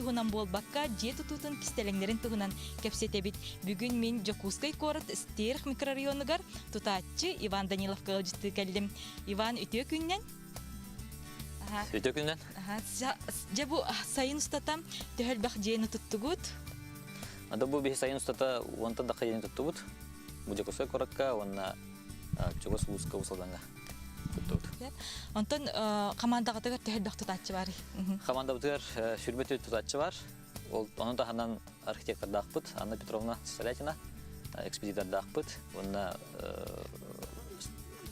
туһунан буолбакка, дьиэ тутуутун кистэлэҥнэрин туһунан кэпсэтэбит. Бүгүн мин Дьокуускай куорат Стерх микрорайонугар тутааччы Иван Даниловка ыалдьыттыы кэллим. Иван, үтүө күннэн! Үтүө күннэн! Дьэ бу сайын устата төһө элбэх дьиэни туттугут? Ада бу биһи сайын устата уонтан тахха дьиэни туттубут. Бу Дьокуускай куоракка уонна чугас улууска Усалдаҥҥа туттубут. Онтон хамаандаҕытыгар төһө элбэх тутааччы баарый? Хамаандабытыгар 24 тутааччы бар. Ол ону таһынан архитектордаахпыт Анна Петровна Солятина, экспедитордаахпыт уонна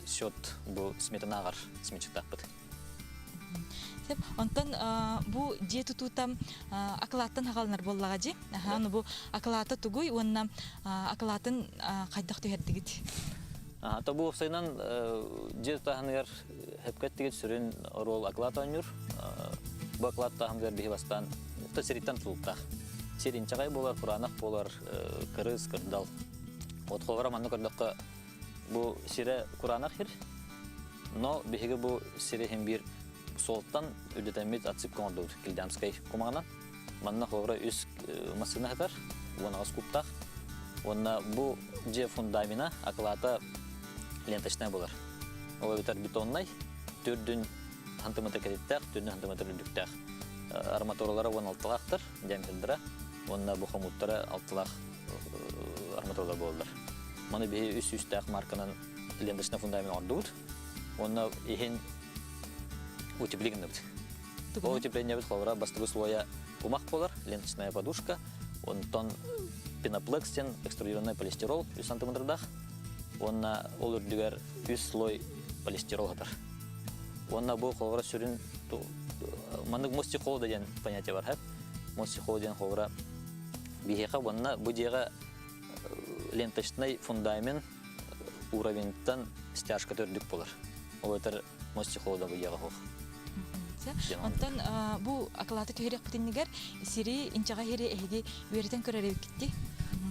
счет бу сметанааҕар сметчиктаахпыт. Онтон бу дьиэ тутуута акылааттан хаҕаланар буоллаҕа дии. Аха, бу акылаата тугуй уонна акылаатын хайдах түһэрдигит? То бу уопсайынан дьиэ тутааһыныгар хөпкө сүрүн оруол акылаат оонньуур. Бу акылаат тутааһыныгар биһи бастаан сириттэн тутулуктаах. Сир инчэҕэй буолар, кураанах буолар, кырыс, кырдал. Вот холобура манна көрдөххө бу сирэ кураанах сир, но биһиги бу сири иһин биир суолтан үрдэтэммит отсыпка оҥордубут Кильдамскай кумаҕынан. Манна холобура үс массыына сытар, 18 кубтаах. Уонна бу дьиэ фундамена, акылаата ленточная буолар. Ол эбэтэр бетоннай, төрдүн сантиметр кэтиттээх, төрдүн сантиметр үрдүктээх. Арматуралара 16-лаахтар, диаметрдара, уонна бу хомууттара алталаах арматуралар буолаллар. Маны биһи үс сүүстээх марканан ленточный фундамент оҥордубут. Уонна иһин утеплик гынныбыт. Ол утеплениебит холобура бастакы слоя кумах буолар, ленточная подушка, онтон пеноплекс диэн экструдированный полистирол 3 сантиметрдаах, уонна ол үрдүгэр үс слой полистирол сытар. Уонна бу холобура сүрүн маннык мостик холода диэн понятие бар, хэп. Мостик холода диэн холобура биһиэхэ уонна бу дьиэҕэ ленточный фундамент уровеньтан стяжка үрдүк буолар. Ол этэр мостик холода бу дьиэҕэ суох. Онтон бу акылааты түһэриэхпитиннигэр сири инчэҕэ иһири эһиги үөрэтэн көрөр эбиккитти?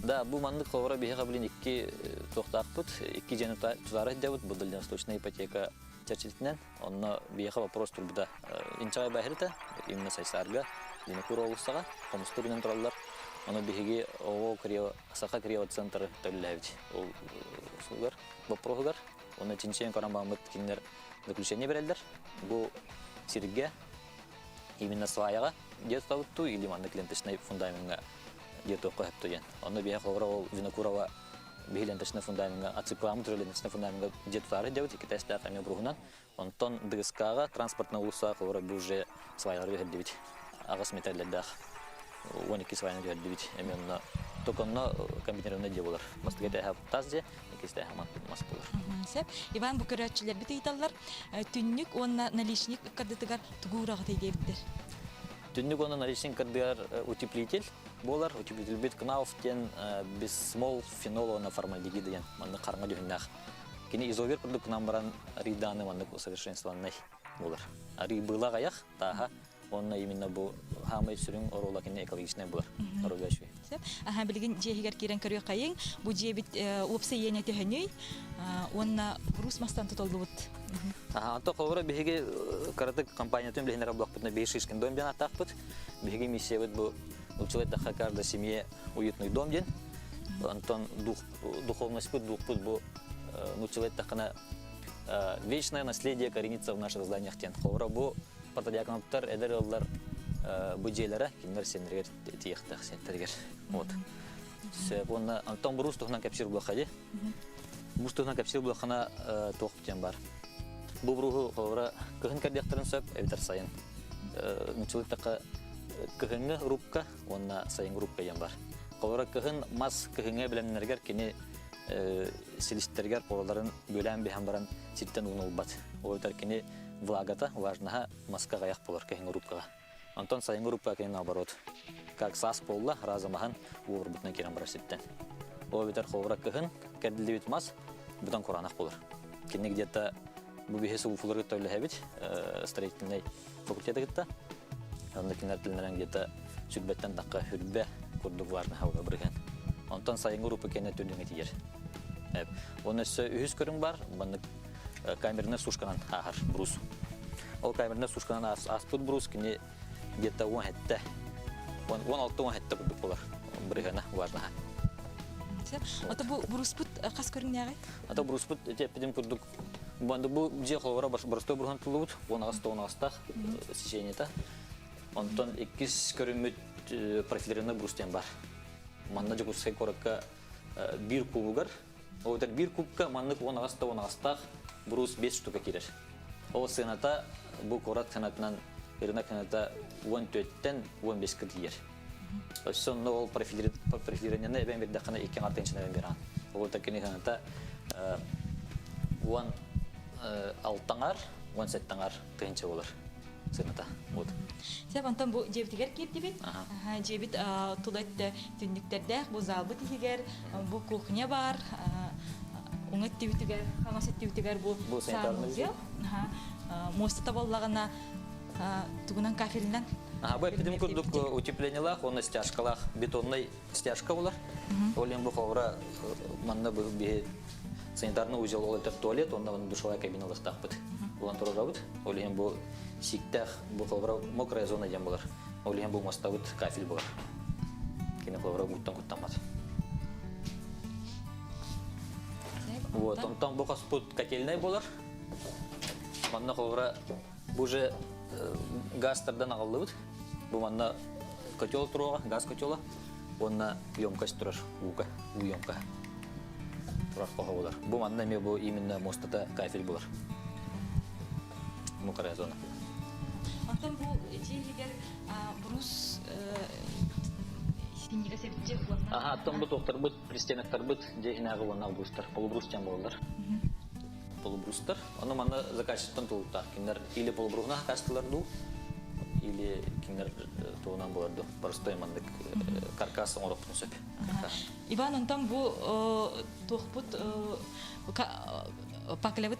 Да, бу маннык холобура биһиэхэ билин икки туохтаахпыт, икки дьиэни тутаары сылдьабыт, бу дальневосточная ипотека чэрчитинэн. Онно биһиэхэ вопрос турбута. Инчэҕэй баһырыта, именно Сайсаарга, Винокур уулуссаҕа, хомустур гынан тураллар. Ону биһиги ООО Саха криоцентры төллөөбүт ол сугар, боппуруоһугар. Онно чинчийэн көрөн бааммыт кинилэр заключение берэллэр. Бу сиргэ именно сваяҕа дьиэ тутабыт или маннык ленточнай фундамеҥҥа дьиэ туохха сөптө диэн. Онно биһиэхэ холобура ол Винокурова биһи ленточнай фундамеҥҥа отсыпкаламмыт уже ленточнай фундамеҥҥа дьиэ тутаары дьиэбит икки эмиэ бруһунан. Онтон Дыгыскааҕа транспортнай уулуссаҕа холобура бу уже сваялары түһэрдибит. Аҕыс метрлэрдээх 12 сваяны түһэрдибит. Эмиэ онно только онно комбинированный дьиэ буолар. Бастакы этээһэ таас дьиэ, иккис этээһэ мас буолар. Сөп. Иван, бу көрөөччүлэрбит ыйыталлар, түннүк уонна наличник ыккардытыгар тугу уураҕытый диэбиттэр. Түннүк уонна наличник ыккардыгар утеплитель буолар. Утеплительбит Кнауф диэн бисмол фенол уонна формальдегид диэн маннык хараҥа дьүһүннээх. Кини изовер курдук гынан баран арыйдааны маннык усовершенствованнай буолар. Арый быыла аҕыйах, тааһа уонна именно бу хаамай сүрүн оруола кини экологичнай буолар. Оруола үчүгэй. Аха билигин дьиэһигэр киирэн көрүөххэйиҥ. Бу дьиэбит уопсай иэнэ төһөнүй уонна брус мастан тутуллубут. Аха, онто холобура биһиги кыратык компаниятын билиһиннэрэр буоллахпытына биһиги Шишкин дом диэн ааттаахпыт. Биһиги миссиябыт бу училать каждой семье уютный дом диэн. Онтон дух, духовностьпыт, духпут бу нууччалыы эттэххинэ вечное наследие коренится в наших зданиях диэн. Холобура бу протодиаконовтар эдэр ыаллар бу дьиэлэрэ кинилэр сиэннэригэр тиийиэхтээх сиэннэригэр. Вот. Сөп. Уонна Антон Брус туһунан кэпсиир буоллахха дии. Брус туһунан кэпсиир буоллаххына туох диэн бар. Бу бруһу холобура кыһын кэрдиэхтэрин сөп эбэтэр сайын. Нууччалыы эттэххэ кыһыҥҥы рубка уонна сайыҥҥы рубка диэн бар. Холобура кыһын мас кыһыҥҥы бэлэмнэригэр кини силистэригэр пораларын бүөлээн биһэн баран сиртэн ууну ылбат. Ол эбэтэр кини влагата, влажнаһа маска аҕыйах буолар кыһыҥҥы рубкаҕа. Онтон сайыҥҥы рубка кини наоборот. Как саас буолла, разом аһан уурбутунан киирэн барар сиртэн. Ол эбэтэр холобура кыһын кэрдиллибит мас бутан кураанах буолар. Кини где-то бу биһи сулуфулары кытта үлэһэбит, строительнай факультеты кытта. Онно кинилэр тылларынан где-то сүрбэттэн тахха хүрбэ курдук влажнаһа буолар бырыһыан. Онтон сайыҥҥы рупа кэннэ түрдүҥҥэ тиийэр. Уонна өссө үһүс көрүҥ бар, маннык камерная сушканан ааһар брус. Ол камерная сушканан ааспыт брус кини где-то 17. 16-17 курдук болар бырыһыана важнаха. Ото бу буруспут хас көрүҥнээҕий? Ата буруспут ити эппитим курдук бу дьиэ холобура боростой буруһан туллубут 18 тоҕус сечениета. Онтон иккис көрүммүт профилированный брус диэн бар. Манна Дьокуускай куоракка биир кубугар, ол эбэтэр биир кубка маннык 18 да 18-таах брус 5 штука киирэр. Ол сыаната бу куорат сыанатынан рынок сыаната 14-тэн 15-ка тиийэр. Өссө онно ол профилированиены эбэн биэрдэххинэ икки аҥар тыһыынчаны эбэн биэрэҕин. Ол эбэтэр кини сыаната 16 аҥар, 17 аҥар тыһыынча буолар сыаната. Вот. Сөп, онтон бу дьиэбитигэр киирдибит. Дьиэбит тула өттө түннүктэрдээх, бу залбыт иһигэр бу кухня бар, уҥа өттүбүтүгэр, хаҥас өттүбүтүгэр бу санузел. Муоста табыллаҕына тугунан кафелинэн Бу эппитим курдук утеплениелаах уонна стяжкалаах бетоннай стяжка болар. Ол иһин бу холобура манна бу биһи санитарный узел ол этэр туалет, онно душевая кабина ылыахтаахпыт. Булан турарабыт. Ол иһин бу сииктээх бу холобура мокрая зона диэн болар. Ол иһин бу мостабыт кафель болар. Кини холобура ууттан куттаммат. Вот, онтон бу хоспут котельнай болар. Манна холобура бу уже газтардан аҕаллыбыт. Бу манна котел туруоҕа, газ котела. Уонна емкость турар ууга, уу емкоһа турар хоһо булар. Бу манна эмиэ бу именно муостата кафель булар. Мокрая зона. Онтон бу дьиэ иһигэр брус синньигэс эбитчи уонна Аха, оттон бу туохтарбыт, пристеноктарбыт дьиэ иһинээҕи уонна брустар, полубрус диэн буолаллар. Полубрустар. Ону манна заказчиттан тулуктаах. Кинилэр или полубруһуна хакастылар дуу, или кинилэр туһунан буолар дуу. Простой маннык каркас оҥоруохпутун сөп. Иван, онтон бу туохпут паклябыт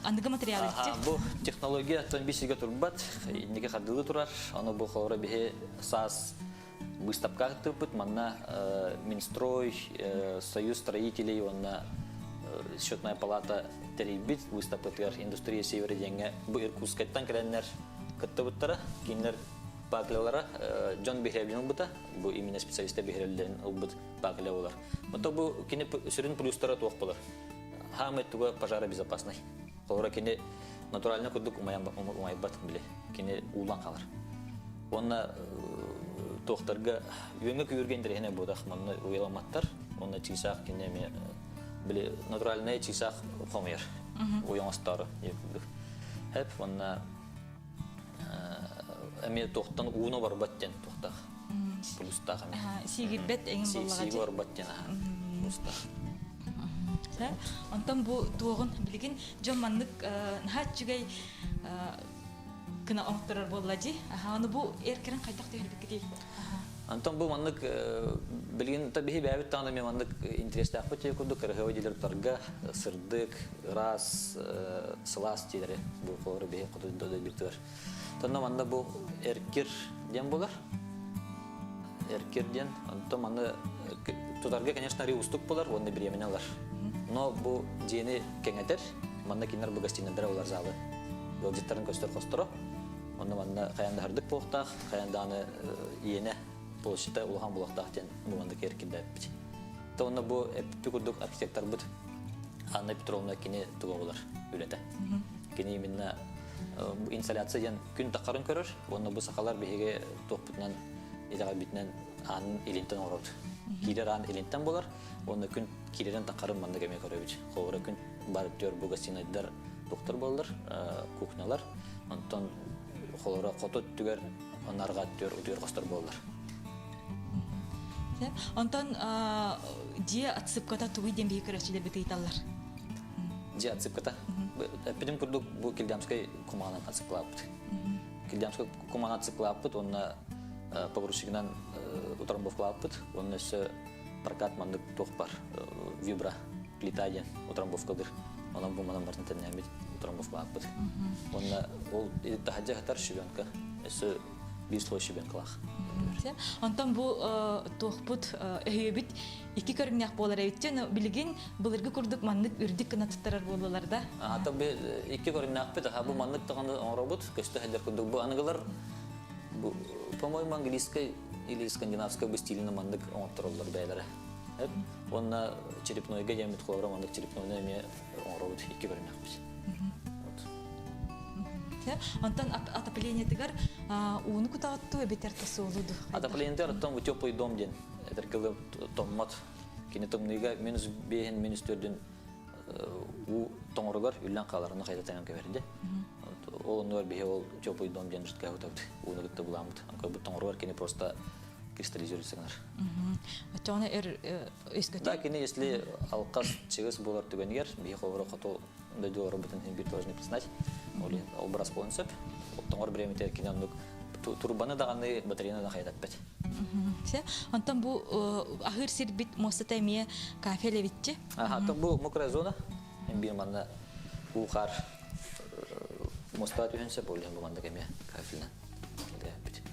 аныгы материал Бу технология оттон бисигэ турбат, инники хардылы турар. Ону бу холобура биһи саас Быыстапка ыыппыт манна Минстрой, Союз строителей уонна Счетная палата тэрийбит выставкатыгар Индустрия Севера диэҥҥэ бу Иркутскайтан кэлэннэр кыттыбыттара. Кинилэр паклялара дьон биһирэбилин ылбыта. Бу именно специалистар биһирэбиллэрин ылбыт пакля болар. Ото бу кини сүрүн плюстара туох болар? Хаамай туга пожаробезопасный. Холобура кини натурально курдук умайбат били. Кини уулан хаалар. Уонна туохтарга үөҥҥэ күйүргэ интэриэһинэй буотах манна уйаламматтар. Уонна чыысаах кини эмиэ били натуральнай чыысаах хомуйар. Уйоҥостоору курдук. Хэп уонна эмиэ туохтан ууну барбат диэн туохтаах. Плюстаах эмиэ. Сиигирбэт эҥин буоллаҕа. Сииги барбат диэн плюстаах. Онтон бу туоҕун билигин дьон маннык наһаа үчүгэй гына оҥотторор буолла дии. Аны бу эркэрин хайдах түһэрбиккитий? Антон бу маннык билигин биһи бэйэбит даҕаны эмиэ маннык интэриэстээхпит диye курдук кырыһыабай дьиэлэр тутарга сырдык, ыраас, сылаас дьиэлэри бу холобура биһи хоту дойдубутугар. Тонно манна бу эркир диэн буолар. Эркир диэн. Онтон маны тутарга, конечно, арыы уустук буолар уонна бириэмэни ылар. Но бу дьиэни кэҥэтэр, манна кинилэр бу гостиныйдара булар залы. Ыалдьыттарын көстөр хосторо. Онно манна хайаан да һырдык буолуохтаах, хайаан даҕаны иэнэ площадьта улахан буолуохтаах диэн бу маннык эркирдээппит. То онно бу эппит курдук архитекторбыт Анна Петровна кини туга булар үлэтэ. Кини именно инсоляция диэн күн таххарын көрөр, уонна бу сахалар биһиги туохпутунан итэҕэлбитинэн аанын илинтэн оҥоробут. Киирэр аан илинтэн буолар, уонна күн киирэрин таххарын маннык эмиэ көрөбүт. Холобура күн бар түөр бу гостиныйдар туохтар буолаллар, кухнялар, онтон холобура хоту өттүгэр уонна арҕаа өттүгэр утуйар хостор буолаллар. Онтон дьиэ отсыпката тугуй диэн биһиги көрөөччүлэрбит ыйыталлар. Дьиэ отсыпката. Эппитим курдук бу Килдямскай кумаҕынан отсыпкалаабыт. Килдямскай кумаҕынан отсыпкалаабыт уонна погрузчигынан утрамбовкалаабыт уонна өссө прокат маннык туох бар вибра плита диэн утрамбовкалыыр. Онон бу манан бартын тэннээммит утрамбовкалаабыт. Уонна ол таһырдьа сытар щебенка. Өссө биир слой щебенкалаах. Онтон бу туохпут өһүөбүт икки көрүҥнээх буолар эбит. Билигин былыргы курдук маннык үрдүк гына туттарар буоллулар да. Ата би икки көрүҥнээхпит. Аха бу маннык даҕаны оҥоробут. Көстө сылдьар курдук. Бу аныгылар бу По-моему, английскай или скандинавскай бы стилинэ маннык оҥоттороллор бэйэлэрэ. Уонна черепнойга диэммит холобура маннык черепнойну эмиэ оҥоробут икки көрүнэхпит. Онтон отоплениетыгар ууну кутаҕыттуу эбэтэр тосуолу ду? Отоплениетыгар оттон теплый дом диэн этэргэ томмот. Кини тымныыга минус биэһин, минус төрдүн уу тоҥоругар үллэн хаалар, ону хайда таҥан кэбэрдэ. Ол оннугар биһи ол теплый дом диэн жидкая утабыт, ууну кытта буламмыт. Бу тоҥоругар кини просто кристаллизируется гынар. Оччоҕуна өр өскөтө? Да, кини если алкас чыгыс буолар түгэнигэр, биһи холобура хоту дойдулары бытын биир должны признать, ол брас буолан сөп. Тоҥор бириэмитигэр кини оннук турбаны даҕаны батареяны да хайдаппат. Онтон бу аһыыр сирбит муостата эмиэ кафе левитчи. Аха, бу мокрая зона. Биир манна уу хаар муостаҕа түһэн сөп, ол иһин бу маннык эмиэ кафелынан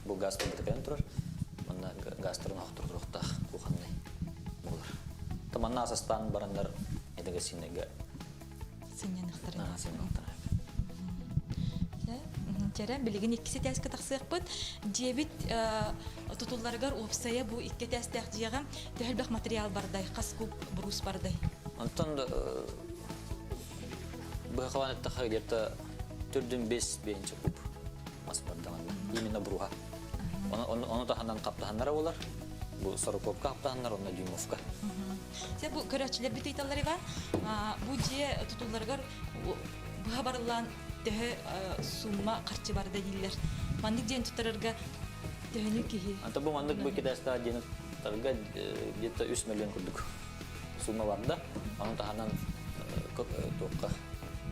Бу газ турбата кэлэн турар. Манна газтарын охтор туруохтаах кухонный буолар. То манна асастаан бараннар эдеге синнеге сынньаныхтара. Сынньаныхтара. Чэрэ, билигин икки этээскэ тахсыахпыт. Дьиэбит тутулларыгар уопсайа бу икки этээстээх дьиэҕэ төһө элбэх материал бардай, хас куб брус бардай? Онтон быһахалаан эттэххэ где-то төрдүн бес бэйинчэ куб мас бардаҕына. Именно бруха. Ону таһынан хаптаһаннара болар. Бу сороковка хаптаһаннар, онно дюймовка. Сэ бу көрөөччүлэрбит ыйталлар Иван, бу дьиэ тутулларыгар быһа барыллаан төһө сумма харчы барда дииллэр. Маннык дьиэн туттарарга төһөнү киһи? Anta бу маннык бу китайстаах дьиэни туттарга где-то 3 миллион курдук сумма барда. Ону таһынан туохха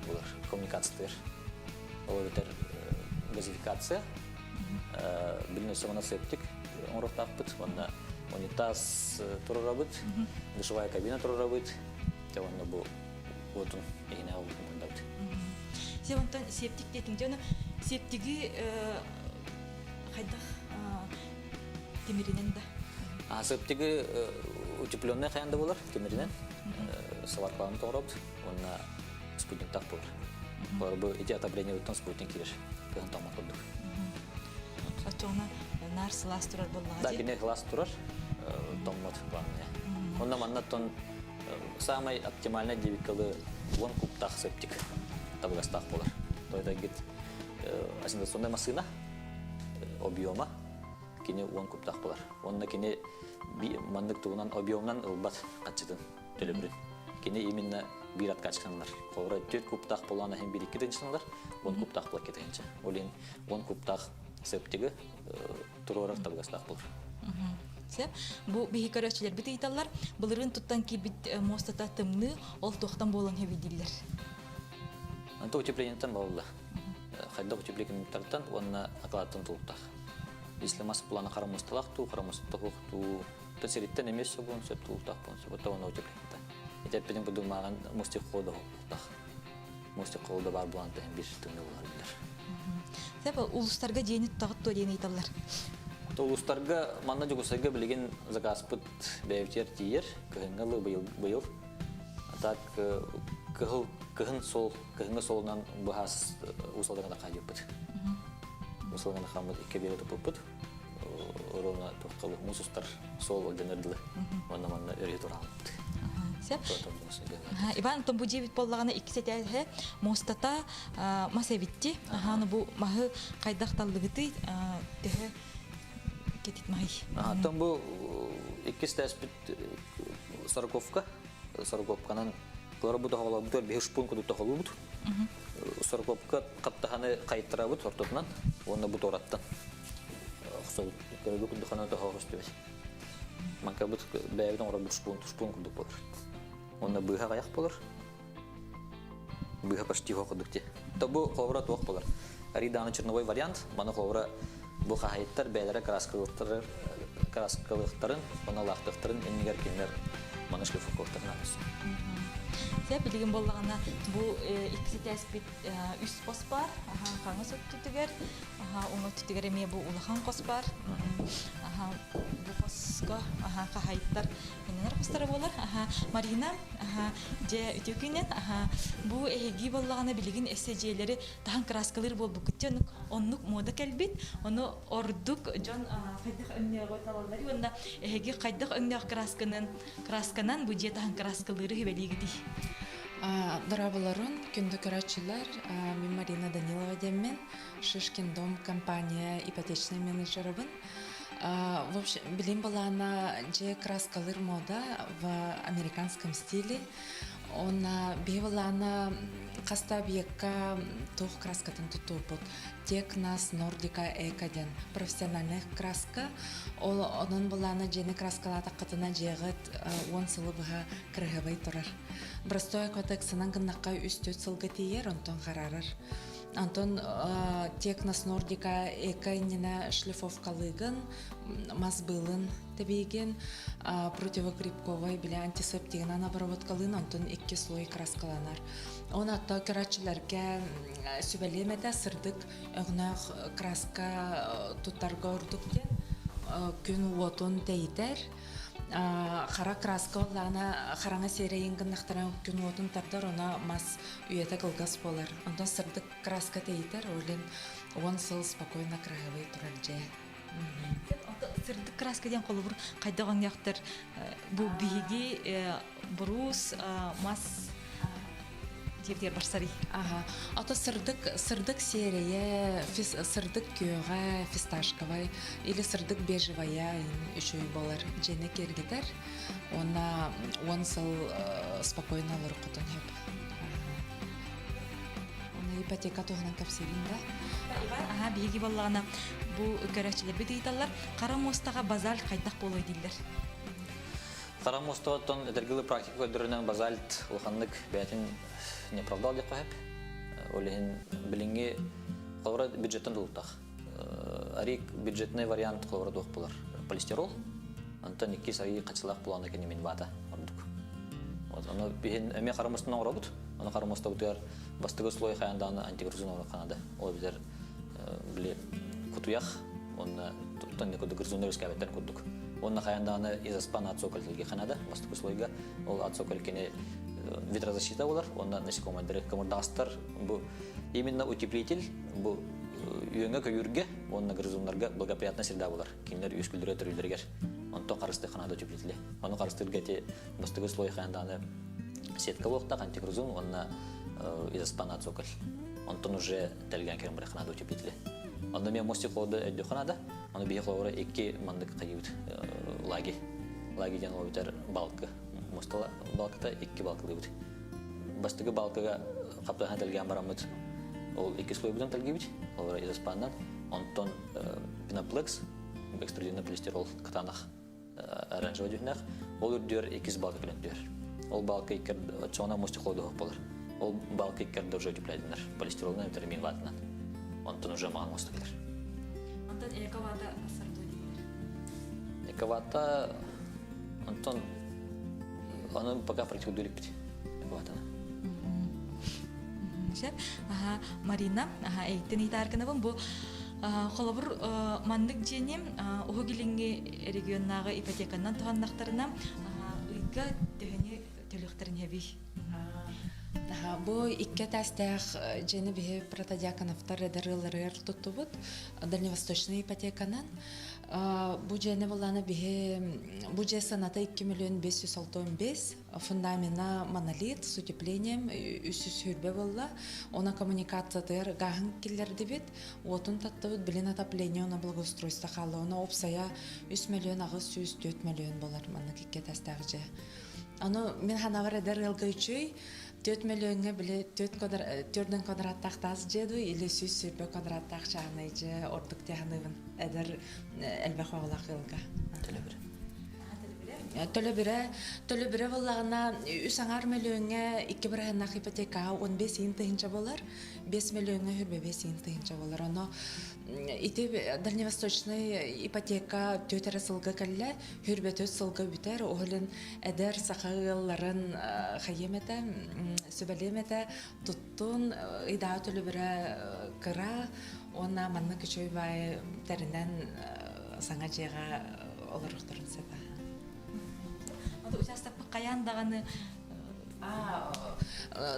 булар коммуникациятыгар. Ол эбэтэр газификация, билин өссө манна септик оҥоруохтаахпыт уонна унитаз турарабыт, душевая кабина турарабыт, те уонна бу уотун иһинэ уотун мындабыт. Се онтон септик диэтиҥ дьоно септиги хайдах тимиринэн да? А септиги утепленный хайан да болар тимиринэн сваркаларын тоҕоробут уонна спутниктах болар. Олор бу ити отоплениебыттан спутник киирэр. Кыһын тоҥмот курдук. Оччоҕуна наар сылаас турар буоллаҕа Да, кини сылаас турар, тоҥмот главное. Онно манна тон самай оптимальный диэбиккалы 10 кубтаах септик табыгастаах буолар. То это гит ассенизационная массыына объема кини 10 кубтаах буолар. Онно кини маннык тугунан объемнан ылбат хаччытын төлөбүрүн. Кини именно биир откачканалар. Холобура 4 кубтаах буолан иһин бир икки тыһыынчаналар, 10 кубтаах буолар тыһыынча. Ол иһин 10 кубтаах септиги туруорар табыгастаах буолар. Сөп. Бу биһи көрөөччүлэрбит ыйыталлар, былырыын туттан киирбит муостата тымныы, ол туохтан буолан хэбидииллэр? Онто утеплениеттан буолла. Хайдах утеплениеттартан уонна акылааттан тулуктаах. Если мас плана хара муосталаах туу, хара муосталаах туу, то сириттэн эмиэ сөбүн сөп тулуктаах буолун сөп. Оттон онно утеплениета. Ити эппитин курдук мааҕын мустик холода тулуктаах. Мустик холода баар буолан тэһин биир тымныы буолар биллэр. Сөп, улуустарга дьиэни туттаҕыт дуо диэн ыйыталлар. Улуустарга манна Дьокуускайга билигин заказпыт бэйэбитигэр тиийэр. Кыһыҥҥы ылы быйыл быйыл. А так кыһыл кыһын сол кыһыҥҥы суолунан быһаас уус алдаҥа хаадьыппыт. Уус алдаҥа хааммыт икки биэрэ туппуппут. Ровно туоххалы муус устар суол ылдьанар дылы. Манна манна өрүһү тураалыппыт. Сөп. Иван, бу дьиэбит буоллаҕына иккис этээһэ муостата мас эбитти. Аха, бу маһы хайдах таллыгытый төһө кетит маһый? Оттон бу иккис этээспит сороковка. Сороковканан туора бу тоһоҕолорбутугар биһи шпун курдук тоһолуубут. Сороковка хаптаһаны хайыттарабыт ортотунан уонна бу туораттан охсобут. Көрөгө курдук ханан тоһоҕо көстүбэт. Манкабыт бэйэбит оҥоробут шпун, шпун курдук буолар. Уонна быыһа аҕыйах буолар. Быыһа почти суох курдук дии. То бу холобура туох буолар? Ридааны черновой вариант, маны холобура бу хаһайыттар бэйэлэрэ краскалыахтарын, краскалыахтарын, уонна лаахтыахтарын иннигэр кинилэр маны шлифовкалыахтарын наада. Сэ билигин буоллаҕына бу иккис этээспит үс хос баар. Хаҥас өттүтүгэр, уҥа өттүтүгэр эмиэ бу улахан хос баар. Бу хос хоско хаһайыттар Кинилэр хостара буолар. Аха, Марина, аха, дьэ үтүө күнүн. Аха, бу эһиги буоллаҕына билигин эссе дьиэлэри таһан кырааскалыыр буолбуккут дьэ оннук оннук муода кэлбит. Ону ордук дьон хайдах өҥнөөҕү талаллар уонна эһиги хайдах өҥнөөх кыраасканан кыраасканан бу дьиэ таһан кырааскалыыры сүбэлиигитий? Дорооболорун, күндү көрөөччүлэр. Мин Марина Данилова диэммин. Шишкин дом компания ипотечнай менеджерабын. В общем, билим былаана дьиэ краскалыыр мода в американском стиле. Онна биһи былаана хаста объекка туох краскатын туттуурбут. Технас Нордика Эко диэн профессиональная краска. Ол онон былаана дьиэни краскалаатаххытына дьиэҕит 10 сылы быһа кыраһыабай турар. Простой акватексынан гыннахха 3-4 сылга тиийэр, онтон хараарар. Антон Технос Нордика эко иннинэ шлифовкалыыгын, мас быылын тэбиигин, противогрибковай били антисептигынан обработкалыын, онтон икки слой краскаланар. Он атта көрөөччүлэргэ сүбэлиэм этэ сырдык өҥнөөх краска туттарга ордук диэн күн уотун тэйитэр хара краска буоллаҕына хараҥа сиэрэйин гыннахтарына күн уотун тардар оно мас үйэтэ кылгас буолар онтон сырдык краска тэйитэр ол иһин 10 сыл спокойно красивый турар дьиэ. Сырдык краска диэн холобур хайдах өҥнөөхтөр бу биһиги буруус мас диэбитигэр барсарый? Аха. Ото сырдык сырдык сиэрэйэ, сырдык күөҕэ, фисташковай или сырдык бежевая үчүгэй буолар дьиэни киэргэтэр. Уонна 10 сыл спокойно олоруккутун сөп. Уонна ипотека туһунан кэпсиибин да? Иван, аха, биһиги буоллаҕына бу көрөөччүлэрбит ыйыталлар, хара муостаҕа базальт хайдах буолуой дииллэр. Хара муостаҕыттан этэргилы практика көрдөрүнэн базальт улаханнык бэйэтин не оправдал диэххэ сөп. Ол иһин билиҥҥи холобура бюджеттан тутулуктаах. Арик бюджетный вариант холобура туох буолар? Полистирол. Онтон иккис арий хачылаах плана кини баата ордук. Вот, ону биһин эмиэ хара муостаны оҥоробут. Ону хара муостабытыгар бастакы слой хайаан даҕаны антигрызун оҥорор ханада. Ол эбэтэр били кутуйах уонна тонне курдук грызуннар үөскээбэттэр курдук. Уонна хайаан даҕаны изоспан ацоколь ханада бастакы слойга. Ол ацоколь кини ветрозащита болар, уонна насекомайдары кымырдаҕастар бу именно утеплитель бу үөҥҥэ көйүүргэ уонна грызуннарга благоприятная среда болар. Кинилэр үөскүүллэрэ төрүүллэригэр. Онтон харыстыы ханада утеплители. Ону харыстыырга эти бастакы слой хайаан даҕаны сетка буолуохтаах антигрызун уонна изоспан ацоколь. Онтон уже тэлгээн кэлэн барыахха наада утеплители. Онно мен мостик холоду өйдүөххэ наада. Ону биһи холобура икки маннык хайыбыт лаги. Лаги диэн ол бүтэр балкы. Мостала балкыта икки балкылыыбыт. Бастакы балкыга хаптаһан тэлгээн бараммыт ол икки слойбутун тэлгибит. Холобура изоспаннан. Онтон пеноплекс, экструдивный полистирол кытаанах оранжевый дьүһүнээх. Ол үрдүөр иккис балка кэлэн түһэр. Ол балка иккер оччоҕуна мостик холодуһук болар. Ол балка иккерде уже утеплядиннар. Полистиролунан эбэтэр мин ватынан. Онтон уже маҕан муоста кэлэр. Онтон эковата сырдуу дииллэр. Эковата онтон аны пока практикалыы иликпит. Эковатаны. Сөп. Аха, Марина, аха, эйиттен ыйытааркынабын бу холобур маннык дьиэни Уһук Илиҥҥи регионнааҕы ипотеканан туһаннахтарына ыйга төһөнү төлүөхтэрин сөбүй? Бу икки этээстээх дьиэни биһи Протодьяконовтар эдэр ыалларыгар туттубут дальневосточнай ипотеканан. Бу дьиэни буллаана биһи бу дьиэ сыаната 2 миллион 565 фундамена монолит с утеплением 320 буолла. Она коммуникациятыгар гааһын киллэрдибит. Уотун таттыбыт, билин отопление она благоустройство хаалла. Она опсая 3 миллион 804 миллион болар маннык икки этээстээх дьиэ. Аны мин санаабар эдэр ыалга үчүгэй 4 миллиоҥҥа били 4 4 квадраттаах таас дьиэ дуу или 120 квадраттаах чааһынай дьиэ ордук дии саныыбын эдэр элбэх оҕолоох ыалга. Төлөбүр. Төлөбүрэ төлөбүрэ буоллаҕына үс аҥаар мөлүөҥҥэ икки бырыһыаннаах ипотекаҕа 15 иин тыһыынча буолар, 5 мөлүөҥҥэ 25 иин тыһыынча буолар. Ону ити дальневосточный ипотека түөрт эрэ сылга кэллэ, хүрбөтүс сылга бүтэр. Ол иһин эдэр саха ыалларын хайыам этэ, сүбэлиэм этэ, туттун ыйдааҕы төлөбүрэ кыра уонна маннык үчүгэй баайы тэринэн саҥа дьиэҕэ. олоруохтарын сөп. Участокпыт хайаан даҕаны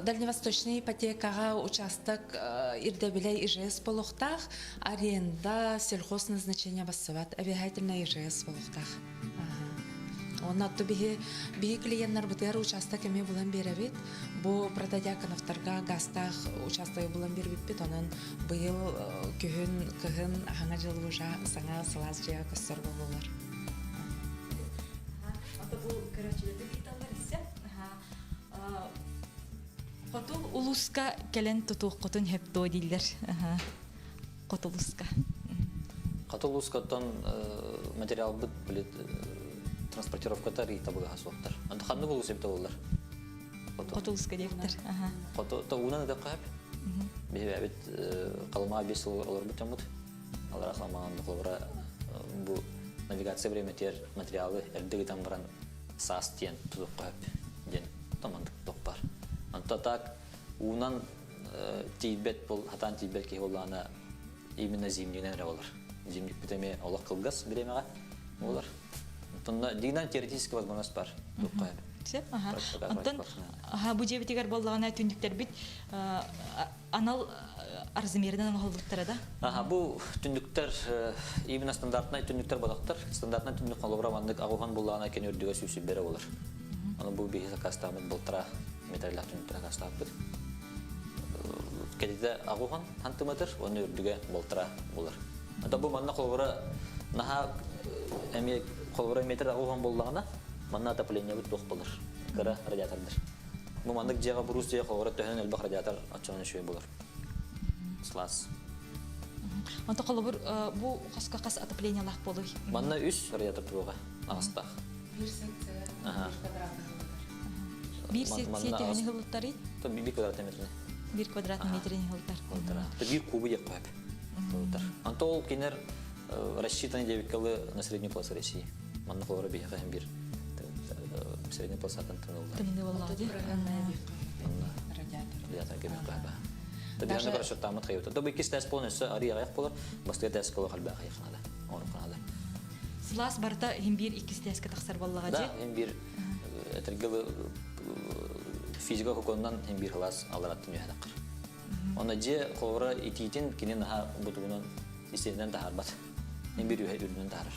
Дальневосточная ипотекаҕа участок ирдэбилэ ИЖС болохтаах, аренда, сельхозназначение бассыбат, обязательно ИЖС болохтаах. Онно отту биһи биһи клиеннарбытыгар участок эмиэ булан биэрэбит. Бу Протодьяконовтарга газтаах участогы булан биэрбиппит. Онон быйыл күһүн, кыһын аһаҥа дьыл уже саҥа сылаас дьиэҕэ көстөр буоллулар. Ата бу көрөөччүлэргэ ыйыталлар иссе. Хоту улууска кэлэн тутуоххутун сөп дуо дииллэр. Хоту улууска. Хоту улуускаттан материалбыт билет транспортировката ыйытабыгаһа суохтар. Онто ханнык улуус эбитэ буоллар? Хоту улууска диэбиттэр. Хоту то уунан ыдахха хөп. Биһибэбит Халымаа 5 сыл олорбут дьоммут. Алара Халымаан холобура бу навигация времятигэр материалы эрдэ ыытан баран саас диэн тутуохха сөп диэн томандык тохпар. Онто так уунан тиийбэт бол хатаан тиийбэт киһи буоллаҕына именно зимнигинэн эрэ болар. Зимникпит эмиэ олох кылгас бириэмэҕэ буолар. Онтон дигинэн теоретически возможность бар туохха Сөп, аха. Онтон аха бу дьиэбитигэр буоллаҕына түннүктэрбит анал размеринэн оҥоһуллубуттара да? Аха, бу түннүктэр именно стандартнай түннүктэр бодохтор. Стандартнай түннүк холобура маннык аҕуһан буллаҕына кини үрдүгэ сүүсүбэрэ болар. Аны бу биһи сакаастаабыт былтара металлах түннүктэр сакаастаабыт. Кэлитэ аҕуһан сантиметр, уонна үрдүгэ болтара болар. Ата бу манна холобура наһаа эмиэ холобура метр аҕуһан боллаҕына манна отоплениебыт туох болар. Кыра радиатордар. Бу маннык дьиэҕэ буруус дьиэ холобура төһөнөн элбэх радиатор оччоҕуна үчүгэй болар. Сылаас. Онто холобур бу хоско хас отоплениелаах буолуй? Манна үс радиатор туруоҕа аҕыстаах. Биир секция, биир квадрат Биир секция төһөнү хыллыттарый? Биир квадрат метрини. Биир квадрат метрини хыллар. Биир кубы диэк қойып. Онто ол кинер рассчитаны диэбиккалы на среднюю полосу России. Манна холобура биһиэхэ бир средняя полосатан тымныллар. Тымныы буоллаҕа дии. Радиатор. Радиатор кемек қойба. Табиһаны расчеттаамат хайыта. Тобы иккис тәс болон өссө арый аяқ болар, бастыга тәс коло халбаа хайыханада. Ону Сылаас барыта иһин биир иккис тээскэ тахсар буоллаҕа дии. Да, иһин биир этэргэл физика хоконунан иһин биир хылаас алараттын үһэнэккэр. Онно дьиэ холобура итиитин кини наһаа бутугунан истиэнинэн таһаарбат. Иһин биир үһэ үрдүнэн таһаарар.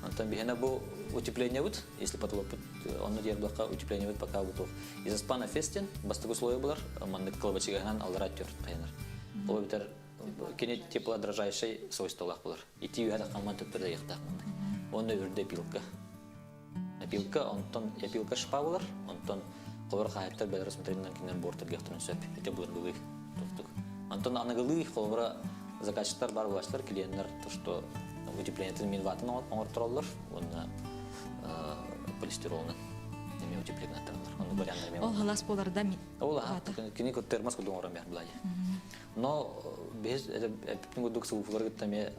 Онтон биһиэнэ бу утеплениебыт, если потолокпут онно диэр булахха утеплениебыт пока бутуох. Изоспана фестен бастакы слойу булар, маннык кылабачыгаһынан аллара төрт хайанар. Ол битер кини теплоотражающий свойстволаах булар. Ити үһэ таххамман төттөрү дайыахтаах маннык. Онно үрдэ пилка. Опилка, онтон опилка шпа болар, онтон холобур хаһыаттар бэлэр смотреннан кинилэр бортаргахтарын сөп. Ити былыргылыы туохтук. Онтон аныгылыы холобура заказчиктар бар булаачтар, клиенттар то, что утеплениетин минватын оҥортороллор уонна полистиролунан эми утеплениеттараллар. Онну варианттар Ол халас боларда Ол кини термос курдук оҥорон бэр былай. Но биһиз эппин курдук сылуфулар кытта эмиэ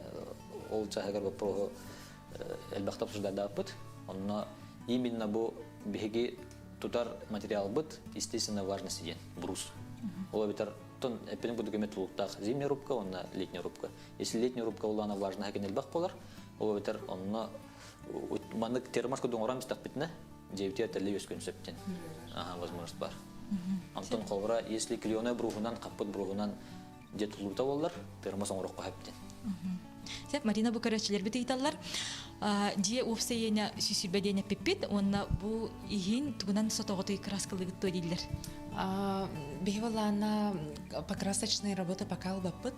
ол чаһыгар вопроһу элбэхтэ обсуждайдаабыт. Онно именно бу биһиги тутар материалбыт естественно влажности диэн брус. Ол эбэтэр тон эппин курдук эмиэ тулуктаах зимняя рубка уонна летняя рубка. Если летняя рубка улаана влажная кэн элбэх болар, ол эбэтэр онно маннык термос курдук оҥорон истэхпитинэ дьиэбитигэр тэллэй үөскүөн сөп диэн возможность бар. Онтон холобура, если клееная бруһунан, хаппыт бруһунан дьэ тулуута буоллар, термос оҥороххо сөп диэн. Сөп, Марина бу көрөөччүлэрбит ыйыталлар. Дьиэ уопсай иэнэ сүүсүрбэ диэн эппиппит уонна бу иһин тугунан сотоҕотуй краскалыгыт дуо дииллэр. Биһи былаана покрасочные работы пока ылбаппыт.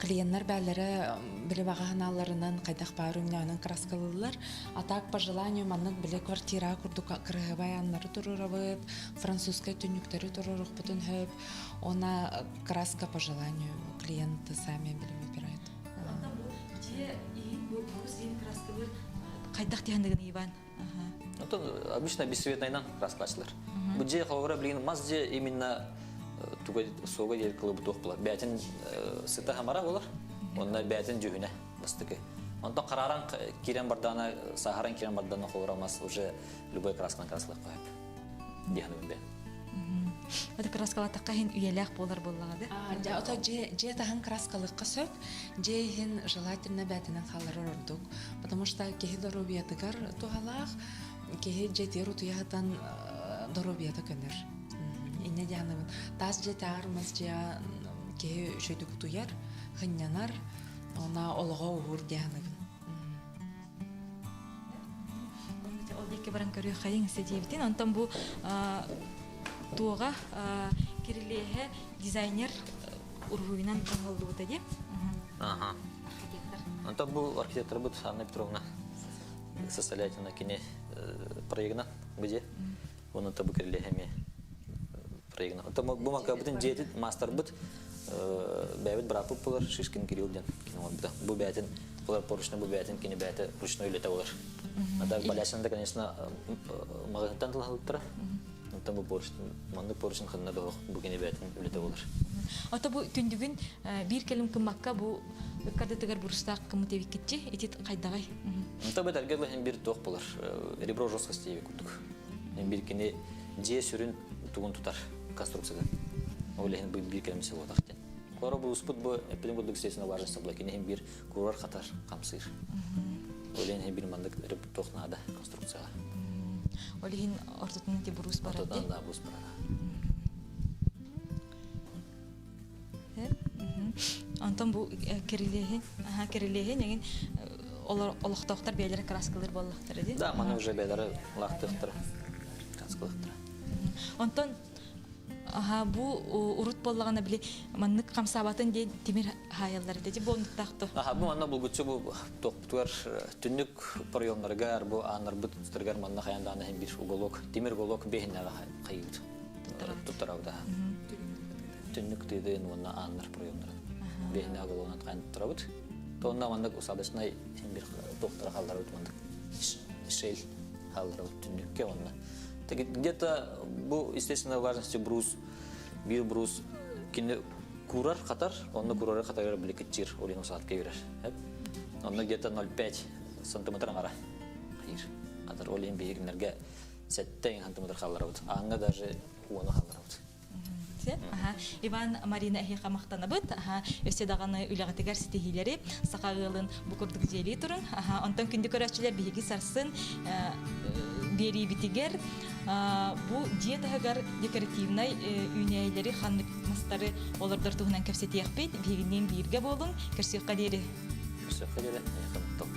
Клиеннар бээлэрэ били баҕа санааларынан хайдах баар өҥнөөнөн краскалыыллар. А так по желанию маннык били квартира курдук кырыһыбай ааннары туруорабыт, французскай түннүктэри туруоруохпутун сөп. Она краска по желанию клиенты сами били выбирают. Дьиэ иһин бу иһин краскалыыр хайдах тиһандыгын Иван? Оттон обычно бесцветнайынан краскалаачылар. Бу дьиэ холобура билигин мас дьиэ именно туга суога диэр кылыбы туох булар. Бээтин сыта хамара болар, онно бээтин дьүһүнэ бастакы. Онтон харааран киирэн бардаана, сааһаран киирэн бардаана холобура мас уже любой красканан краскалах қойып. Диһаны бе. Это краскалатахха иһин үйэлээх буолар буоллаҕа да? Дьэ, ото дьиэ дьиэ таһын краскалыахха сөп. Дьиэ иһин желательно бээтинэн хаалларар ордук. Потому что киһи доруобуйатыгар туһалаах, киһи дьиэтигэр утуйа сытан доруобуйата көнөр. Инньэ дианыбын. Таас дьиэтээҕэр мас дьиэ киһи үчүгэйдик утуйар, сынньанар, она олоҕо уһуур дианыбын. Ол диэки баран көрүөххэйиҥ диэбитин. Онтон бу туоҕа кирилиэһэ дизайнер уруһуйунан оҥоһуллубута дии. Аха. Архитектор. Онтон бу архитекторбыт Анна Петровна Сосолятина кини проегынан бу Оны табы кирилиэһэ эмиэ проегынан. Онтон бу макабытын дьиэтин маастарбыт бэйэбит бырааппыт буолар Шишкин Кирилл диэн кини оҥорбута. Бу бэйэтин олор поручной бу бэйэтин кини бэйэтэ ручной үлэтэ болар. А так балясин да, конечно, маҕаһыттан тылаһылыттара. Онтон бу поручень, маннык поручень ханна да бу кини бэйэтин үлэтэ болар. Ото бу түндүгүн биир кэлим кыммакка бу ыккардытыгар бурустаах кыммыт эбиккитчи ити хайдаҕай? Онто бу тәргә бу бир туох болар. Ребро жесткости диэби курдук. Бир кини дьиэ сүрүн тугун тутар конструкциядан. Ол иһин бу биир кэлимсэ буолар диэн. Холоро булуспут бу эппитин курдук естественно важность була кини бир курар хатар хамсыыр. Ол иһин бир маннык туох наада конструкцияҕа. Ол иһин ортотун ити бурус барар. Ортотунан да бурус барар. Онтон бу кирилиэһин, аха кирилиэһин эҥин олохтоохтор бэйэлэрэ краскалыыр буоллахтара дии. Да, маны уже бэйэлэрэ лаахтыахтара, краскалыахтара. Онтон аха бу урут буоллаҕына били маннык хамсаабатын диэн тимир хаайаллар этэ бу оннуктаах то. Аха бу манна булгуччу бу туохпутугар түннүк проемнарыгар бу ааннарбыт тутарыгар манна хайаан даҕаны иһин биир уголок тимир уголок биэһиннэҕэ хайыыбыт. Туттарабыт аха. Түннүк тыытын уонна ааннар проемнарын биэһиннээх угологунан хайан туттарабыт. Онно маннык усадочнай бир туохтара хаалларабыт маннык шель хаалларабыт түннүккэ уонна где-то бу естественно важности брус биир брус кини курар хатар онно курары хатарыгар били кыччыыр ол иһин усадка берер онно где-то 0,5 сантиметр аҥара хайыр хатар ол иһин биһигиннэргэ сэттэ сантиметр хаалларабыт ааҥҥа даже уону хаалларабыт Иван Марина эһиэхэ махтанабыт. Өссө даҕаны үлэҕитигэр ситиһиилэри, саха ыалын бу курдук дьиэлии туруҥ. Онтон күндү көрөөччүлэр биһиги сарсын биэриибитигэр бу дьиэ таһыгар декоративнай үүнээйилэри ханнык мастары олордор туһунан кэпсэтиэхпит. Биһигинниин бииргэ буолуҥ. Көрсүөххэ диэри. Көрсүөххэ диэри. Эһиэхэ махтал.